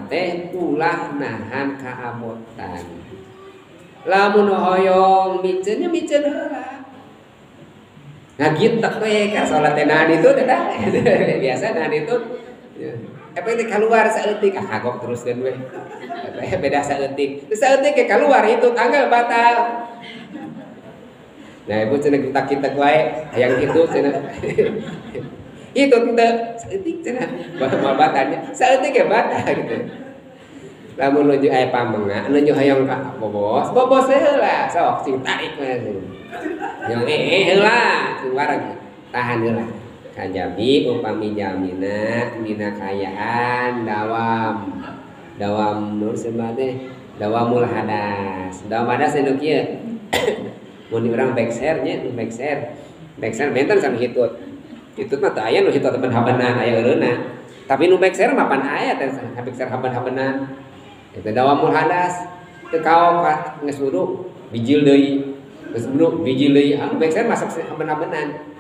salat teh ulah nahan kaabotan. Lamun hoyong miceun nya miceun heula. Nah gitu we ka salat teh nahan itu teh biasa nahan itu. Efek teh keluar saeutik ah kagok teruskeun we. Beda saeutik. Saeutik ke keluar itu tanggal batal. Nah ibu cenah kita wae hayang kitu cenah. Itu teu saeutik cenah moal batalnya. Saeutik ge batal gitu. Lamun nuju aya pamenga, nuju hayang ka bobos, bobos heula sok sing tarik we. Yang heula sing wareg tahan heula. Kajabi upami jamina dina kaayaan dawam. Dawam nu sebat teh dawamul hadas. Dawam hadas nu kieu. Mun di urang backshare nya, nu backshare. Backshare benten sami hitut. Hitut mah teu aya nu hitut haben-habenan aya eureunna. Tapi nu backshare mah pan aya teh backshare haben-habenan. Eta dawamul hadas teu kaok geus wudu bijil deui. Geus wudu bijil deui. Anu backshare masuk haben-habenan.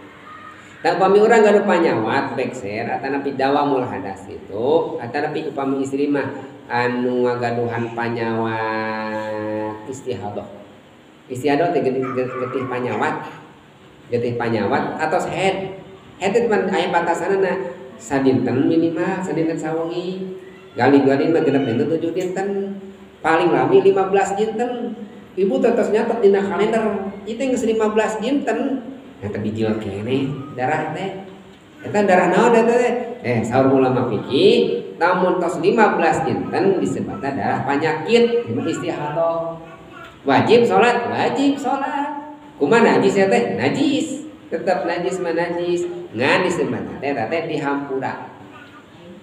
Tah upami urang gaduh panyawat backshare atanapi dawamul hadas itu atanapi upami istri mah anu ngagaduhan panyawat istihadah. Istihadah teh getih panyawat. Getih panyawat atos haid. Haid teh mah aya batasanna sadinten minimal, sadinten sawengi. Gali-gali mah genep dinten 7 dinten. Paling lami 15 dinten. Ibu teh tos nyatet dina kalender. Ieu teh geus 15 dinten. Eta bijil keneh darah teh. Eta darah naon eta teh? Saur ulama fikih lamun tos 15 dinten disebutna darah panyakit, istihadah. Wajib salat, wajib salat. Kumaha najis ya teh? Najis. Tetap najis mah najis. Ngan disebutna teh eta teh dihampura.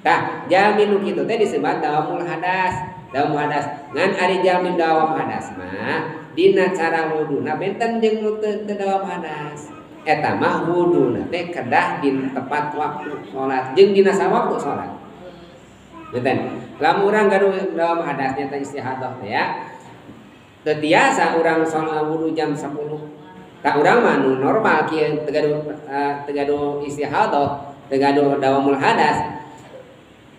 Tah, jamin nu kitu teh disebut dawamul hadas. Dawamul hadas. Ngan ari jamin dawam hadas mah dina cara wuduna benten jeung nu teu dawam hadas. Eta mah wuduna teh kedah di tepat waktu salat jeung dina sawaktu salat. Benten. Lamun urang gaduh dawam hadas nya teh istihadah teh ya. Teu tiasa urang salat wudu jam 10. Tah urang mah nu normal kieu teu gaduh istihadah, teu gaduh dawamul hadas.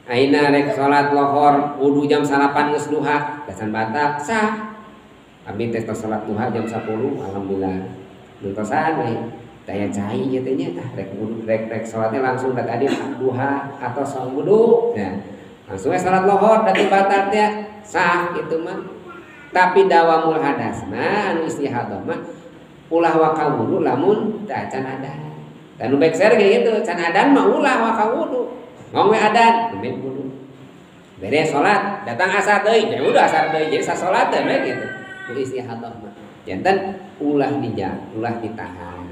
Ayeuna rek salat lohor wudu jam 9 geus duha, dasan batal sah. Abi teh tos salat duha jam 10 alhamdulillah. Nuntosan we daya cai ieu teh nya ah rek wudu rek salatnya langsung da tadi duha atau salat wudu. Nah, langsung we salat lohor da teu batal teh sah kitu mah. Tapi dawamul hadas mah anu istihadah mah ulah waka wudu lamun teu acan adan. Dan nu bekser ge kitu, can adan mah ulah waka wudu. Ngong we adan, nembe wudu. Beres salat, datang asar deui, ya udah asar deui, jadi sasalat teh we kitu. Nu istihadah mah. Janten ulah dijang, ulah ditahan.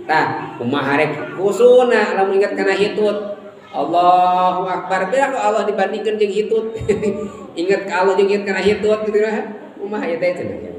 Tah, kumaha rek kusuna lamun inget kana hitut. Allahu akbar, beda ku Allah dibandingkeun jeung hitut. Inget ka Allah jeung inget kana hitut kitu mah. Kumaha ieu teh cenah.